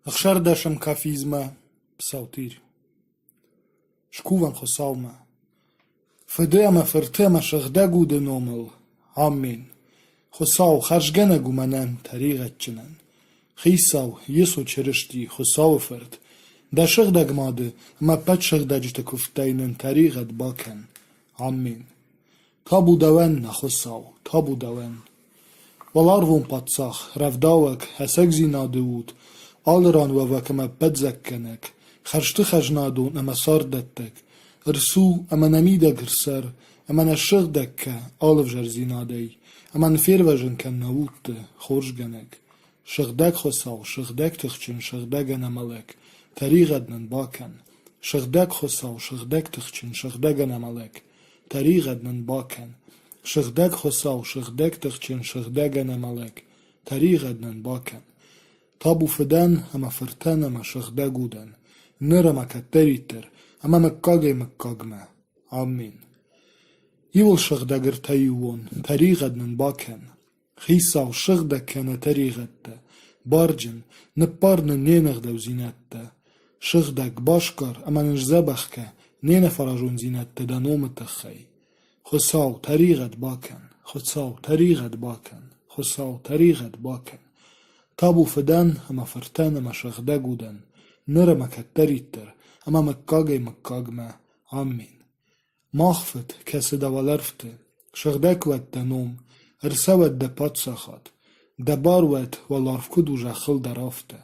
Ӕхсӕрдӕсӕм кафизмӕ Псалтирь. Скувӕм Хуыцаумӕ. Фыды ӕмӕ Фырты ӕмӕ Сыгъдӕг Уды номыл. Аммен. Хуыцау, хӕрзгӕнӕг у мӕнӕн, тӕригъӕдджынӕн. Хицау, Йесо Чырысти, Хуыцауы Фырт, дӕ сыгъдӕг Мады ӕмӕ ӕппӕт сыгъдӕджыты куывдтӕй нын тӕригъӕд бакӕн. Аммен. Табу дӕуӕн, нӕ Хуыцау, табу дӕуӕн. Уӕларвон паддзах, рӕвдауӕг, ӕцӕгдзинады уд, алы ран уӕвӕг ӕмӕ ӕппӕтдзӕггӕнӕг, хӕрзты хӕзнадон ӕмӕ царддӕттӕг, ӕрцу ӕмӕ нӕ мидӕг ӕрцӕр, ӕмӕ нӕ ссыгъдӕг кӕ алы ӕвзӕрдзинадӕй, ӕмӕ нын фервӕзын кӕн нӕ удты, хорзгӕнӕг. Сыгъдӕг Хуыцау, сыгъдӕг тыхджын, сыгъдӕг ӕнӕмӕлӕг, тӕригъӕд нын бакӕн. Сыгъдӕг Хуыцау, сыгъдӕг тыхджын, сыгъдӕг ӕнӕмӕлӕг, тӕригъӕд нын бакӕн. Сыгъдӕг Хуыцау, сыгъдӕг тыхджын, сыгъдӕг ӕнӕмӕлӕг, тӕригъӕд нын бакӕн. Табу Фыдӕн ӕмӕ Фыртӕн ӕмӕ Сыгъдӕг Удӕн, ныр ӕмӕ кӕддӕриддӕр, ӕмӕ мыггагӕй-мыггагмӕ. Аммен. Иуыл сыгъдӕг ӕртӕиууон, тӕригъӕд нын бакӕн. Хицау, сыгъдӕг кӕнӕ тӕригъӕдтӕ, барджын, ныппар нын не нӕгъдаудзинӕдтӕ. Сыгъдӕг, басгар ӕмӕ нын сдзӕбӕх кӕ не нӕфӕразондзинӕдтӕ дӕ номы тыххӕй. Хуыцау, тӕригъӕд бакӕн, Хуыцау, тӕригъӕд бакӕн, Хуыцау, тӕригъӕд бакӕн. Табу Фыдӕн ӕмӕ Фыртӕн ӕмӕ Сыгъдӕг Удӕн, ныр ӕмӕ кӕддӕриддӕр, ӕмӕ мыггагӕй-мыггагмӕ. Аммен. Мах Фыд, кӕцы дӕ уӕлӕрвты, сыгъдӕг уӕд дӕ ном, ӕрцӕуӕд дӕ паддзахад, дӕ бар уӕд, уӕларв куыд у зӕххыл дӕр, афтӕ.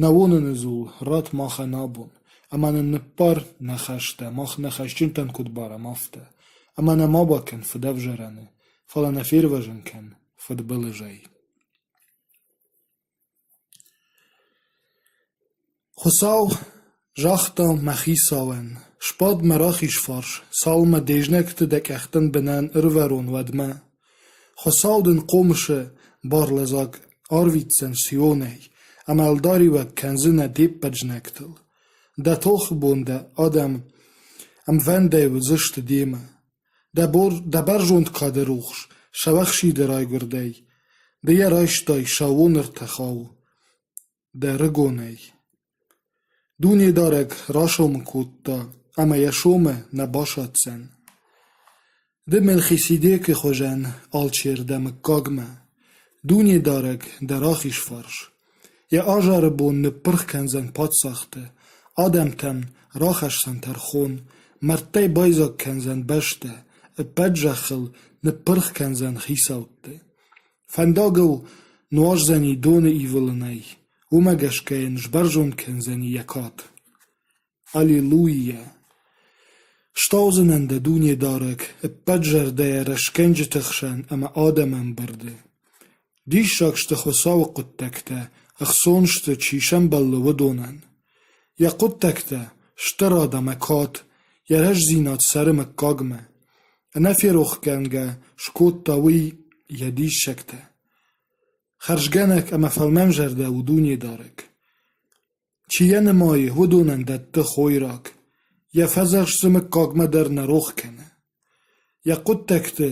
Нӕ уоныны дзул ратт махӕн абон, ӕмӕ нын ныббар нӕ хӕстӕ, мах нӕ хӕсджынтӕн куыд барӕм, афтӕ. Ӕмӕ нӕ ма бакӕн фыдӕвзарӕны, фӕлӕ нӕ фервӕзын кӕн фыдбылызӕй. Хуыцау загъта мӕ хицауӕн: «Сбад мӕ рахиз фарс, цалынмӕ де знӕгты дӕ къӕхтӕн бынӕн ӕрывӕрон, уӕдмӕ. Хуыцау дын хъомысы барлӕдзӕг арвитдзӕн Сионӕй, ӕмӕ ӕлдариуӕг кӕндзынӕ де ппӕт знӕгтыл. Дӕ тохы бон дӕ адӕм ӕмвӕндӕй уыдзысты демӕ. Дӕ бӕрзонд кады рухс сӕуӕхсиды райгуырдӕй, ды йӕ райстай сӕууон ӕртӕхау дӕ рыгонӕй. Дунедарӕг расомы кодта ӕмӕ йӕ сомы нӕ басӕтдзӕн. Ды Мелхиседекы хуызӕн алчер дӕ мыггагмӕ, Дунедарӕг дӕ рахиз фарс. Йӕ азары бон ныппырх кӕндзӕн паддзӕхты, адӕмтӕн рахӕсдзӕн тӕрхон, мӕрдтӕй байдзаг кӕндзӕн бӕстӕ, ӕппӕт зӕххыл ныппырх кӕндзӕн хицӕутты. Фӕндагыл нуаздзӕни доны ивылынӕй, уымӕ гӕсгӕ йын сбӕрзонд кӕндзӕни йӕ кад. Аллилуйя! Стаудзынӕн дӕ, Дунедарӕг, ӕппӕт зӕрдӕйӕ рӕстгӕнджыты хсӕн ӕмӕ адӕмы ӕмбырды. Диссаг сты Хуыцауы хъуыддӕгтӕ, ӕхцон сты, чи сӕмбӕлы, уыдонӕн. Йӕ хъуыддӕгтӕ стырад ӕмӕ кад, йӕ рӕстдзинад цӕры мыггагмӕ. Ӕнӕферохгӕнгӕ скодта уый йӕ диссӕгтӕ. Хӕрзгӕнӕг ӕмӕ фӕлмӕнзӕрдӕ у Дунедарӕг. Чи йӕ нымайы, уыдонӕн дӕтты хойраг, йӕ фӕдзӕхст дзы мыггагмӕ дӕр нӕ рох кӕны. Йӕ хъуыддӕгты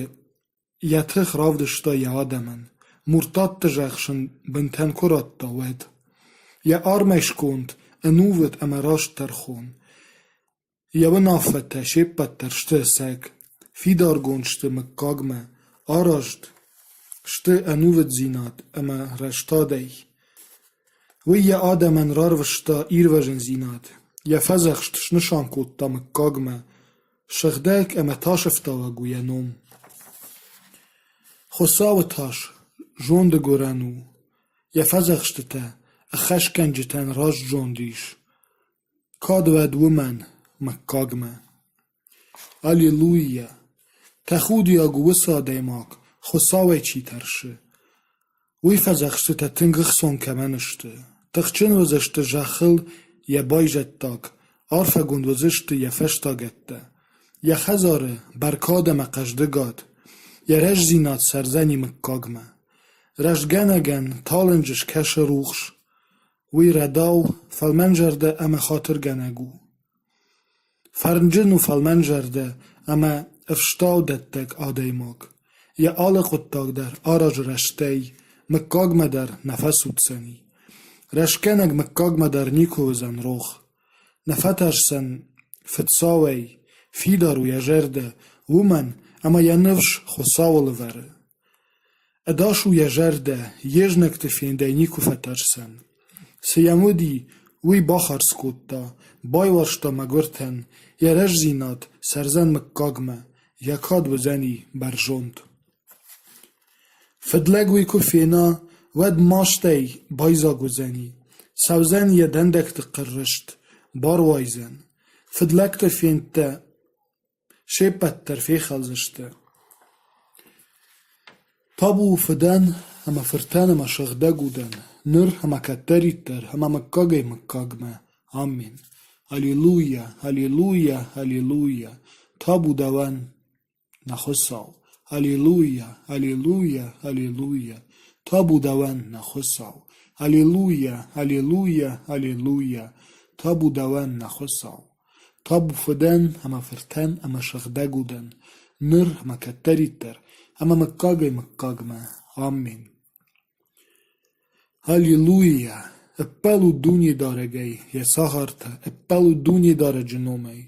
йӕ тых равдыста йӕ адӕмӕн, муртатты зӕхх сын бынтӕн куы радта, уӕд. Йӕ армӕй сконд, ӕнувыд ӕмӕ раст тӕрхон. Йӕ уынаффӕтӕ се ппӕт дӕр сты ӕцӕг, фидаргонд сты мыггагмӕ, арӕзт сты ӕнувыддзинад ӕмӕ рӕстадӕй. Уый йӕ адӕмӕн рарвыста ирвӕзындзинад, йӕ фӕдзӕхст снысан кодта мыггагмӕ, сыгъдӕг ӕмӕ тасӕфтауӕг у йӕ ном. Хуыцауы тас зонды гуырӕн у, йӕ фӕдзӕхстытӕ ӕххӕстгӕнджытӕн раст зонд ис. Кад уӕд уымӕн, мыггагмӕ. Аллилуйя! Тӕхудиаг у уыцы адӕймаг, Хуыцауӕй чи тӕрсы. Уый фӕдзӕхстытӕ тынг ӕхцон кӕмӕн сты. Тыхджын уыдзысты зӕххыл йӕ байзӕддаг, арфӕгонд уыдзысты йӕ фӕстагӕттӕ. Йӕ хӕдзары бӕркад ӕмӕ хъӕздыгад, йӕ рӕстдзинад цӕрдзӕни мыггагмӕ. Рӕстгӕнӕгӕн талынджы скӕсы рухс, Уый рӕдау, фӕлмӕнзӕрдӕ ӕмӕ хатыргӕнӕг у. Фӕрнджын у фӕлмӕнзӕрдӕ ӕмӕ ӕфстаудӕттӕг адӕймаг. Йӕ алы хъуыддаг дӕр аразы рӕстӕй, мыггагмӕ дӕр нӕ фӕцуддзӕни. Рӕстгӕнӕг мыггагмӕ дӕр никуы уыдзӕн рох. Нӕ фӕтӕрсдзӕн фыдцауӕй, фидар у йӕ зӕрдӕ, уымӕн ӕмӕ йӕ ныфс Хуыцауыл ӕвӕры. Ӕдас у йӕ зӕрдӕ, йе знӕгты фендӕй никуы фӕтӕрсдзӕн. Цы йӕм уыди, уый бахардз кодта, байуӕрста мӕгуыртӕн, йӕ рӕстдзинад цӕрдзӕн мыггагмӕ, йӕ кад уыдзӕни бӕрзонд. Фыдлӕг уый куы фена, уӕд мастӕй байдзаг уыдзӕни, цӕудзӕн йӕ дӕндӕгты хъыррыст, баруайдзӕн. Фыдлӕгты фендтӕ се ппӕт дӕр фехӕлдзысты. Табу Фыдӕн ӕмӕ Фыртӕн ӕмӕ Сыгъдӕг Удӕн, ныр ӕмӕ кӕддӕриддӕр ӕмӕ мыггагӕй-мыггагмӕ. Аммен. Аллилуйя, аллилуйя, аллилуйя! Табу дӕуӕн, нӕ Хуыцау! Аллилуйя, аллилуйя, аллилуйя! Табу дӕуӕн, нӕ Хуыцау! Аллилуйя, аллилуйя, аллилуйя! Табу дӕуӕн, нӕ Хуыцау! Табу Фыдӕн ӕмӕ Фыртӕн ӕмӕ Сыгъдӕг Удӕн, ныр ӕмӕ кӕддӕриддӕр, ӕмӕ мыггагӕй-мыггагмӕ. Аммен. Аллилуйя! Ӕппӕлут Дунедарӕгӕй, йӕ цагъартӕ, ӕппӕлут Дунедарӕджы номӕй.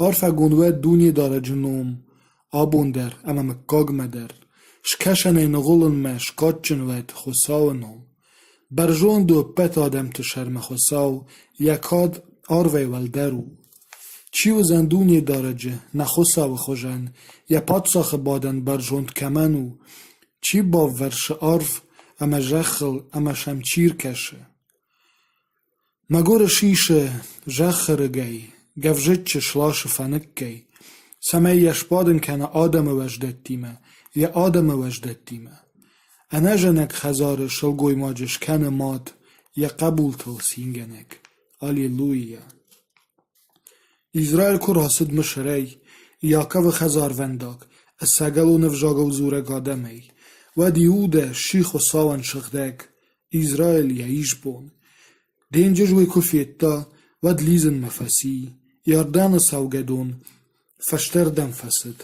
Арфӕгонд уӕд Дунедарӕджы ном абон дӕр ӕмӕ мыггагмӕ дӕр. Скӕсӕнӕй ныгъуылынмӕ скадджын уӕд Хуыцауы ном. Бӕрзонд у ӕппӕт адӕмты сӕрмӕ Хуыцау, йӕ кад арвӕй уӕлдӕр у. Чи уыдзӕн Дунедарӕджы, нӕ Хуыцауы хуызӕн, йӕ паддзахы бадӕн бӕрзонд кӕмӕн у, чи баввӕрсы арв ӕмӕ зӕххыл ӕмӕ сӕм чи ркӕсы? Мӕгуыры сисы зӕххы рыгӕй, гӕвзыччы сласы фӕныккӕй, цӕмӕй йӕ сбадын кӕна адӕмы уӕздӕттимӕ, йӕ адӕмы уӕздӕттимӕ. Ӕнӕзӕнӕг хӕдзары сылгоймаджы скӕны мад, йӕ хъӕбултыл цингӕнӕг. Аллилуйя! Израиль куы рацыд Мысырӕй, Иаковы хӕдзарвӕндаг, ӕцӕгӕлон ӕвзагыл дзурӕг адӕмӕй, уӕд Иудӕ сси Хуыцауӕн сыгъдӕг, Израиль йӕ исбон. Денджыз уый куы федта, уӕд лидзынмӕ фӕци, Иорданы цӕугӕдон фӕстӕрдӕм фӕцыд.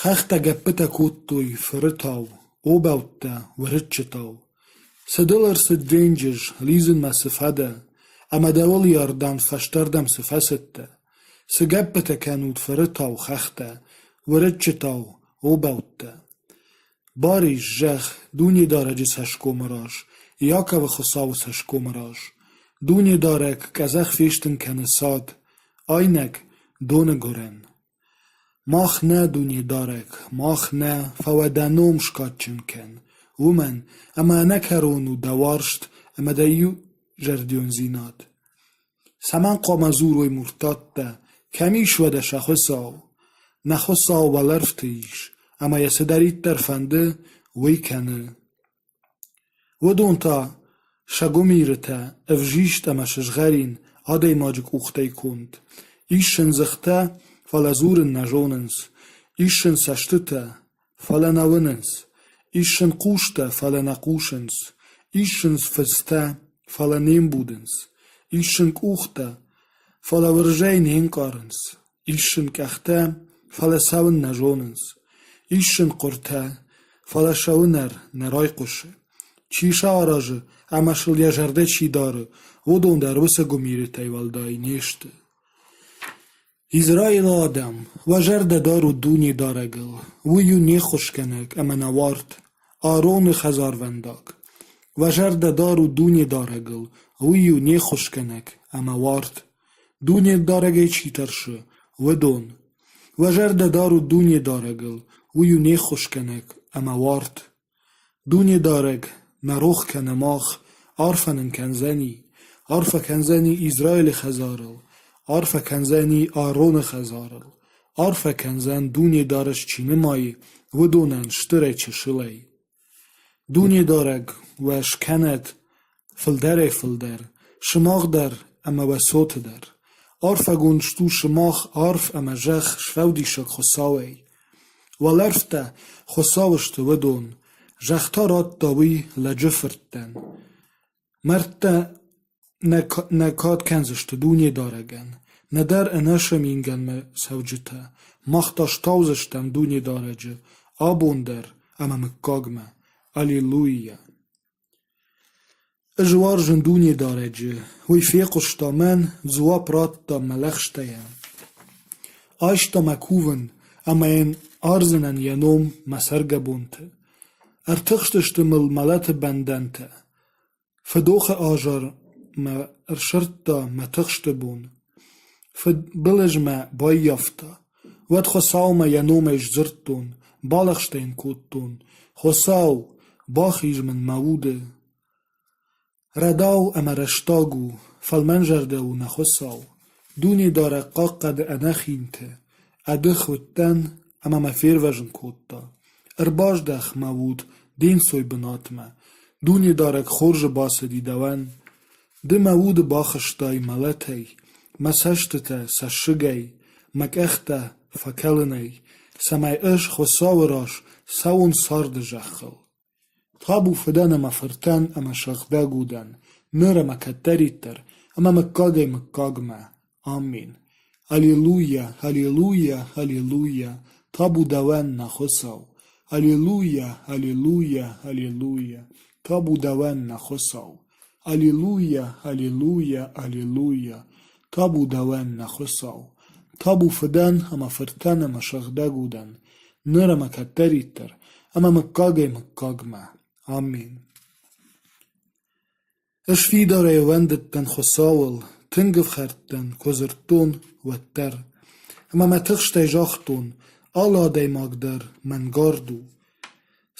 Хӕхтӕ гӕппытӕ кодтой фырытау, обӕуттӕ уӕрыччытау. Цы дыл ӕрцыд денджыз, лидзынмӕ цы фӕдӕ, ӕмӕ дӕуыл Иордан фӕстӕрдӕм цы фӕцыдтӕ? Цы гӕппытӕ кӕнут фырытау хӕхтӕ, уӕрыччытау обӕуттӕ? Бар ис, зӕгъ, Дунедарӕджы цӕсгомы раз, Иаковы Хуыцауы цӕсгомы раз. Дунедарӕг къӕдзӕх фестын кӕны цад, айнӕг доны гуырӕн. Мах нӕ, Дунедарӕг, мах нӕ, фӕлӕ дӕ ном скадджын кӕн, уымӕн ӕмӕ ӕнӕкӕрон у дӕ уарзт ӕмӕ дӕ иузӕрдиондзинад. Цӕмӕн хъуамӕ дзурой муртаттӕ, кӕм ис уӕдӕ сӕ Хуыцау? Нӕ Хуыцау уӕлӕрвты ис, ӕмӕ йӕ цыдӕриддӕр фӕнды, уый кӕны. Уыдон та сӕ гуымирытӕ, ӕвзист ӕмӕ сызгъӕрин адӕймаджы къухтӕй конд. Ис сын дзыхтӕ, фӕлӕ дзурын нӕ зонынц. Ис сын цӕстытӕ, фӕлӕ нӕ уынынц. Ис сын хъустӕ, фӕлӕ нӕ хъусынц. Ис сын фыстӕ, фӕлӕ не мбудынц. Ис сын къухтӕ, фӕлӕ уырзӕй не нкъарынц. Ис сын къӕхтӕ, фӕлӕ цӕуын нӕ зонынц. Ис сын хъуыртӕ, фӕлӕ сӕ уынӕр нӕ райхъуысы. Чи сӕ аразы ӕмӕ сыл йӕ зӕрдӕ чи дары, уыдон дӕр уыцы гуымирытӕй уӕлдай не сты. Израилы адӕм, уӕ зӕрдӕ дарут Дунедарӕгыл, уый у не ххуысгӕнӕг ӕмӕ нӕ уарт, Аароны хӕдзарвӕндаг. Уӕ зӕрдӕ дарут Дунедарӕгыл, уый у не ххуысгӕнӕг ӕмӕ уарт. Дунедарӕгӕй чи тӕрсы, уыдон. Уӕ зӕрдӕ дарут Дунедарӕгыл, уый у не ххуысгӕнӕг ӕмӕ уарт. Дунедарӕг нӕ рох кӕны мах, арфӕ нын кӕндзӕни, арфӕ кӕндзӕни Израилы хӕдзарыл, арфӕ кӕндзӕни Аароны хӕдзарыл, арфӕ кӕндзӕн Дунедарӕг чи нымайы, уыдонӕн стырӕй-чысылӕй. Дунедарӕг уӕ скӕнӕд фылдӕрӕй-фылдӕр, сымах дӕр ӕмӕ уӕ цоты дӕр. Арфӕгонд стут сымах арв ӕмӕ зӕхх сфӕлдисӕг Хуыцауӕй. Уӕлӕрвтӕ Хуыцау сты уыдон, зӕхх та радта уый лӕджы фырттӕн. Мӕрдтӕ нӕ кад кӕндзысты Дунедарӕгӕн, нӕдӕр ӕнӕсым ингӕнмӕ цӕуджытӕ, мах та стаудзыстӕм Дунедарӕджы абон дӕр ӕмӕ мыггагмӕ. Аллилуйя! Ӕз уарзын Дунедарӕджы, уый фехъуыста мӕн, дзуапп радта мӕ лӕгъстӕйӕн. Айста мӕ кувын, ӕмӕ йын ардзынӕн йӕ ном мӕ цӕргӕбонты. Ӕртыхстысты мыл мӕлӕты бӕндӕнтӕ. Фыдохы азар мӕ ӕрсырдта мӕ тыхсты бон. Фыдбылыз мӕ баййӕфта. Уӕд Хуыцаумӕ йӕ номӕй сдзырдтон, балӕгъстӕ йын кодтон: «Хуыцау, бахиз мын мӕ уды!» Рӕдау ӕмӕ рӕстаг у, фӕлмӕнзӕрдӕ у нӕ Хуыцау. Дунедарӕг хъахъхъӕды ӕнӕхинты. Ӕдых уыдтӕн, ӕмӕ мӕ фервӕзын кодта. Ӕрбаздӕх, мӕ уд, де нцой бынатмӕ. Дунедарӕг хорзы бацыди дӕуӕн. Ды мӕ уды бахызтай мӕлӕтӕй, мӕ цӕстытӕ цӕссыгӕй, мӕ къӕхтӕ фӕкӕлынӕй, цӕмӕй ӕз Хуыцауы раз цӕуон царды зӕххыл. Табу Фыдӕн ӕмӕ Фыртӕн ӕмӕ Сыгъдӕг Удӕн, ныр ӕмӕ кӕддӕриддӕр, ӕмӕ мыггагӕй-мыггагмӕ. Аммен. Аллилуйя, аллилуйя, аллилуйя, табу дӕуӕн, нӕ Хуыцау! Аллилуйя, аллилуйя, аллилуйя, табу дӕуӕн, нӕ Хуыцау! Аллилуйя, аллилуйя, аллилуйя, табу дӕуӕн, нӕ Хуыцау! Табу Фыдӕн ӕмӕ Фыртӕн ӕмӕ Сыгъдӕг Удӕн, ныр ӕмӕ кӕддӕриддӕр, ӕмӕ мыггагӕй-мыггагмӕ. Аммен. Ӕз фидарӕй ӕууӕндыдтӕн Хуыцауыл, тынг ӕфхӕрд дӕн, куы дзырдтон, уӕддӕр. Ӕмӕ мӕ тыхстӕй загътон, алы адӕймаг дӕр мӕнгард у.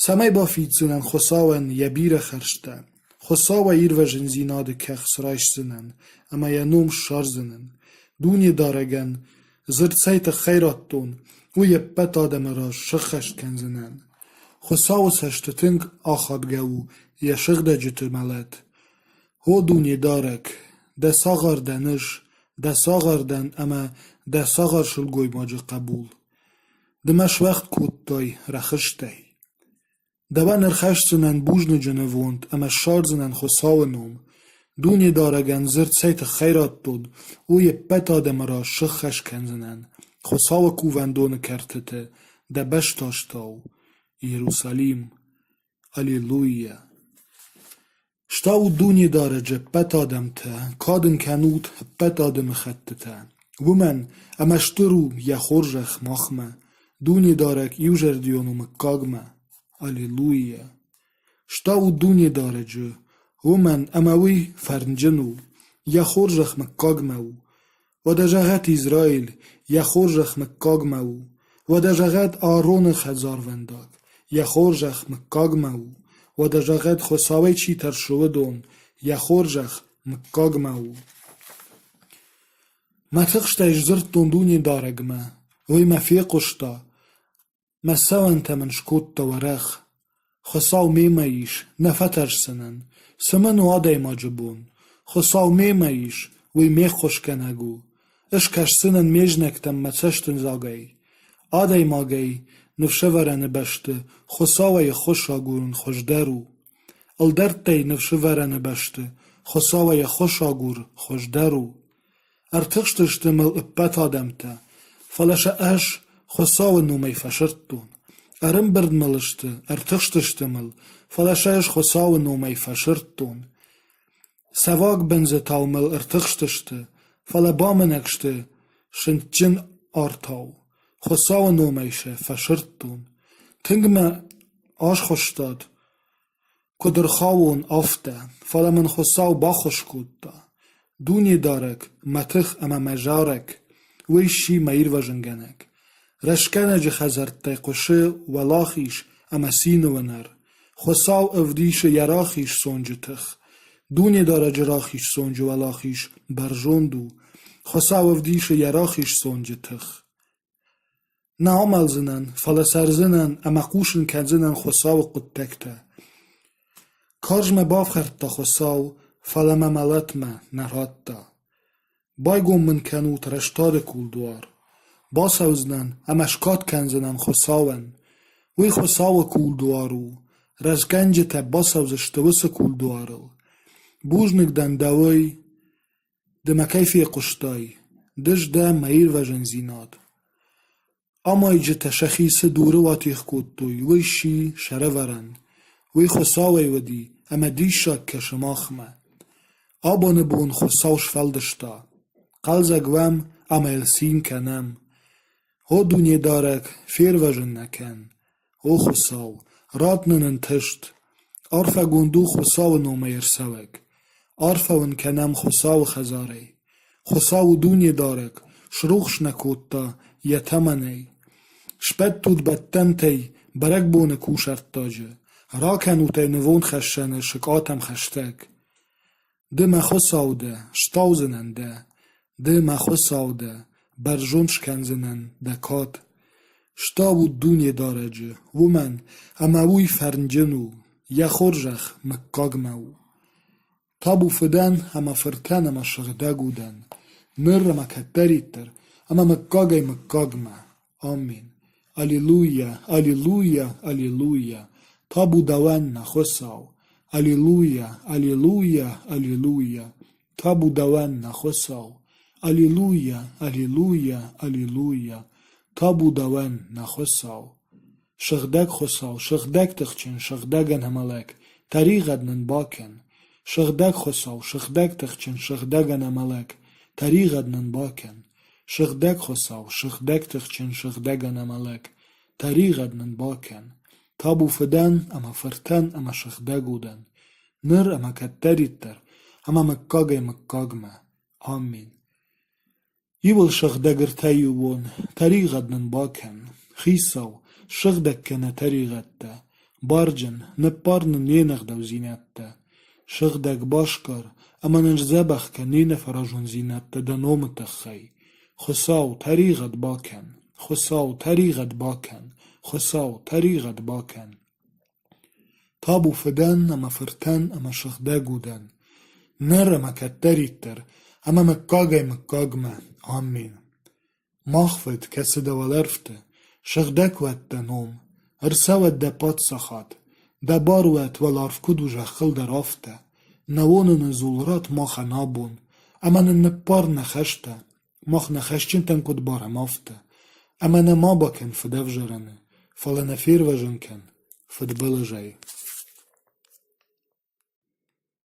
Цӕмӕй бафиддзынӕн Хуыцауӕн йӕ бирӕ хӕрзтӕ, Хуыцауӕй ирвӕзындзинады кӕхц райсдзынӕн ӕмӕ йӕ ном ссардзынӕн. Дунедарӕгӕн дзырд цӕй тыххӕй радтон, уый ӕппӕт адӕмы раз сӕххӕст кӕндзынӕн. Хуыцауы цӕсты тынг ахадгӕ у йӕ сыгъдӕджыты мӕлӕт. О Дунедарӕг, дӕ цагъар дӕн ӕз, дӕ цагъар дӕн ӕмӕ дӕ цагъар сылгоймаджы хъӕбул. Ды мӕ суӕгъд кодтай рӕхыстӕй. Дӕуӕн ӕрхӕсдзынӕн бузныджы нывонд ӕмӕ ссардзынӕн Хуыцауы ном. Дунедарӕгӕн дзырд цӕй тыххӕй радтон, уый ӕппӕт адӕмы раз сыххӕст кӕндзынӕн Хуыцауы кувӕндоны кӕртыты дӕ бӕстастӕу, Иерусалим. Аллилуйя! Стаут Дунедарӕджы ӕппӕт адӕмтӕ, кад ын кӕнут ӕппӕт адӕмыхӕттытӕ, уымӕн ӕмӕ стыр у Йӕ хорзӕх махмӕ, Дунедарӕг иузӕрдион у мыггагмӕ. Аллилуйя! Стаут Дунедарӕджы, уымӕн ӕмӕ Уый фӕрнджын у, Йӕ хорзӕх мыггагмӕ у. Уӕдӕ зӕгъӕт Израиль, Йӕ хорзӕх мыггагмӕ у. Уӕдӕ зӕгъӕт Аароны хӕдзарвӕндаг, Йӕ хорзӕх мыггагмӕ у. Уӕдӕ зӕгъӕт Хуыцауӕй чи тӕрсы, уыдон, Йӕ хорзӕх мыггагмӕ у. Мӕ тыхстӕй сдзырдтон Дунедарӕгмӕ, уый мӕ фехъуыста, Мӕ цӕуӕнтӕ мын скодта уӕрӕх. Хуыцау мемӕ ис, нӕ фӕтӕрсдзынӕн. Цы мын у адӕймаджы бон? Хуыцау мемӕ ис, уый ме ххуысгӕнӕг у. Ӕз кӕсдзынӕн ме знӕгтӕм мӕ цӕстындзагӕй. Адӕймагӕй ныфсӕвӕрӕны бӕсты Хуыцауӕй ӕххуыс агурын хуыздӕр у. Ӕлдӕрттӕй ныфсӕвӕрӕны бӕсты Хуыцауӕй ӕххуыс агур хуыздӕр у. Ӕртыхстысты мыл ӕппӕт адӕмтӕ, фӕлӕ сӕ ӕз Хуыцауы номӕй фӕсырдтон. Ӕрӕмбырд мыл сты, ӕртыхстысты мыл, фӕлӕ сӕ ӕз Хуыцауы номӕй фӕсырдтон. Цӕваг бындзытау мыл ӕртыхстысты, фӕлӕ бамынӕг сты сындджын артау. Хуыцауы номӕй сӕ фӕсырдтон. Тынг мӕ асхуыстат, Куыд ӕрхауон, афтӕ, фӕлӕ мын Хуыцау баххуыс кодта. Дунедарӕг, мӕ тых ӕмӕ мӕ зарӕг, уый сси мӕ ирвӕзынгӕнӕг. Рӕстгӕнӕджы хӕдзӕрттӕй хъуысы уӕлахиз ӕмӕ цины уынӕр. Хуыцау ӕвдисы йӕ рахиз цонджы тых. Дунедарӕджы рахиз цонджы уӕлахиз бӕрзонд у. Хуыцау ӕвдисы йӕ рахиз цонджы тых. Нӕ амӕлдзынӕн, фӕлӕ цӕрдзынӕн ӕмӕ хъусын кӕндзынӕн Хуыцауы хъуыддӕгтӕ. Карз мӕ бафхӕрдта Хуыцау, фӕлӕ мӕ мӕлӕтмӕ нӕ радта. Байгом мын кӕнут рӕстады кулдуар. Бацӕудзынӕн ӕмӕ скад кӕндзынӕн Хуыцауӕн. Уый Хуыцауы кулдуар у, рӕзгӕнджытӕ бацӕудзысты уыцы кулдуарыл. Бузныг дӕн дӕуӕй, Ды мӕ кӕй фехъуыстай, ды сдӕ мӕ ирвӕзындзинад. Амайджытӕ сӕхи цы дуры уатих кодтой, уый сси сӕрӕвӕрӕн. Уый Хуыцауӕй уыди, ӕмӕ диссаг кӕсы махмӕ. Абоны бон Хуыцау сфӕлдыста. Хъӕлдзӕг уӕм ӕмӕ йыл цин кӕнӕм. О Дунедарӕг, фервӕзын нӕ кӕн! О Хуыцау, ратт нын ӕнтыст! Арфӕгонд у Хуыцауы номӕй ӕрцӕуӕг. Арфӕ уын кӕнӕм Хуыцауы хӕдзарӕй. Хуыцау у Дунедарӕг, срухс нӕ кодта йӕ тӕмӕнӕй. Сбӕттут бӕттӕнтӕй бӕрӕгбоны кусӕрттаджы, ракӕнут ӕй нывондхӕссӕны сыкъатӕм хӕстӕг. Ды мӕ Хуыцау дӕ, стаудзынӕн дӕ, Ды мӕ Хуыцау дӕ, бӕрзонд скӕндзынӕн дӕ кад. Стаут Дунедарӕджы, уымӕн ӕмӕ уый фӕрнджын у, йӕ хорзӕх мыггагмӕ у. Табу Фыдӕн ӕмӕ Фыртӕн ӕмӕ Сыгъдӕг Удӕн, ныр ӕмӕ кӕддӕриддӕр, ӕмӕ мыггагӕй мыггагмӕ. Аммен. Аллилуйя, аллилуйя, аллилуйя! Табу дӕуӕн, нӕ Хуыцау! Аллилуйя, аллилуйя, аллилуйя! Табу дӕуӕн, нӕ Хуыцау! Аллилуйя, аллилуйя, аллилуйя! Табу дӕуӕн, нӕ Хуыцау! Сыгъдӕг Хуыцау, сыгъдӕг тыхджын, сыгъдӕг ӕнӕмӕлӕг, тӕригъӕд нын бакӕн. Сыгъдӕг Хуыцау, сыгъдӕг тыхджын, сыгъдӕг ӕнӕмӕлӕг, тӕригъӕд нын бакӕн. Сыгъдӕг Хуыцау, сыгъдӕг тыхджын, сыгъдӕг ӕнӕмӕлӕг, тӕригъӕд нын бакӕн. Табу Фыдӕн ӕмӕ Фыртӕн ӕмӕ Сыгъдӕг Удӕн, ныр ӕмӕ кӕддӕриддӕр, ӕмӕ мыггагӕй мыггагмӕ. Аммен. Иуыл сыгъдӕг ӕртӕиууон, тӕригъӕд нын бакӕн, Хицау, ссыгъдӕг кӕн нӕ тӕригъӕдтӕ, барджын, ныппар нын не нӕгъдаудзинӕдтӕ, сыгъдӕг басгар ӕмӕ нын сдзӕбӕх кӕн не нӕфӕразондзинӕдтӕ дӕ номы тыххӕй. Хуыцау, тӕригъӕд бакӕн, Хуыцау, тӕригъӕд бакӕн, Хуыцау, тӕригъӕд бакӕн. Табу Фыдӕн ӕмӕ Фыртӕн ӕмӕ Сыгъдӕг Удӕн, ныр ӕмӕ кӕддӕриддӕр, ӕмӕ мыггагӕй мыггагмӕ. Аммен. Мах Фыд, кӕцы дӕ уӕлӕрвты, сыгъдӕг уӕд дӕ ном, ӕрцӕуӕд дӕ паддзахад, дӕ бар уӕд уӕларв куыд у зӕххыл дӕр, афтӕ. Нӕ уоныны дзул ратт махӕн абон, ӕмӕ нын ныппар нӕ хӕстӕ, Мах нӕ хӕсджынтӕн куыд барӕм, афтӕ. Ӕмӕ нӕ ма бакӕн фыдӕвзарӕны, фӕлӕ нӕ фервӕзын кӕн фыдбылызӕй.